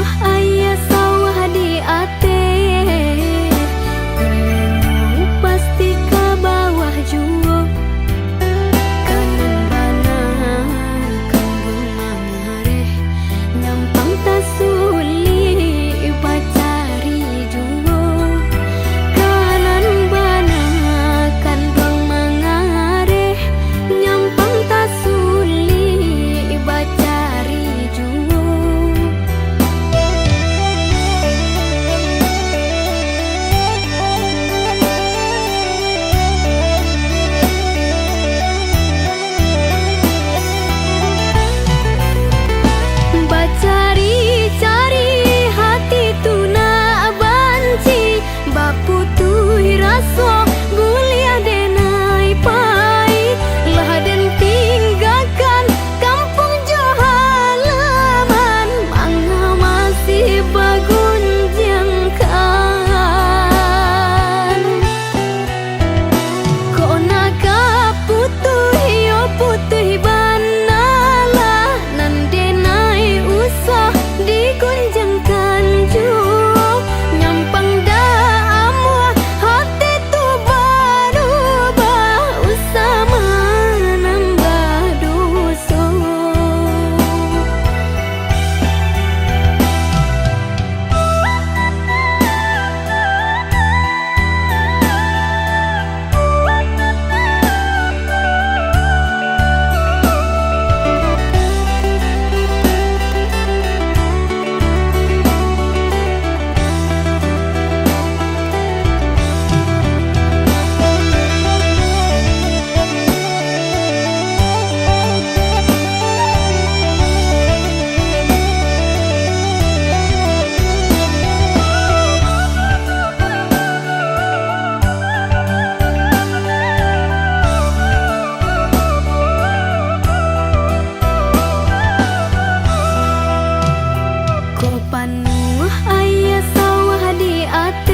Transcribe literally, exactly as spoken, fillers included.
Aia sawah di ateh, gulinyo pasti ka bawah juo. Kanan bana kanduang mangareh, nyampang tasulik bacari juo. Kanan bana kanduang mangareh, nyampang tasulik bacari juo. Bacari-cari hati tu nak banci, baputuih raso buliah denai pai. Lah den tinggakan kampuang jo halaman, manga masih bagunjangkan. Kok nak ka putuih, yo putuih bana lah, nan denai usah digunjangkan juo. Nyampang dak amuah, hati tu barubah, usah manambah doso. Kok panuah aia sawah di ateh,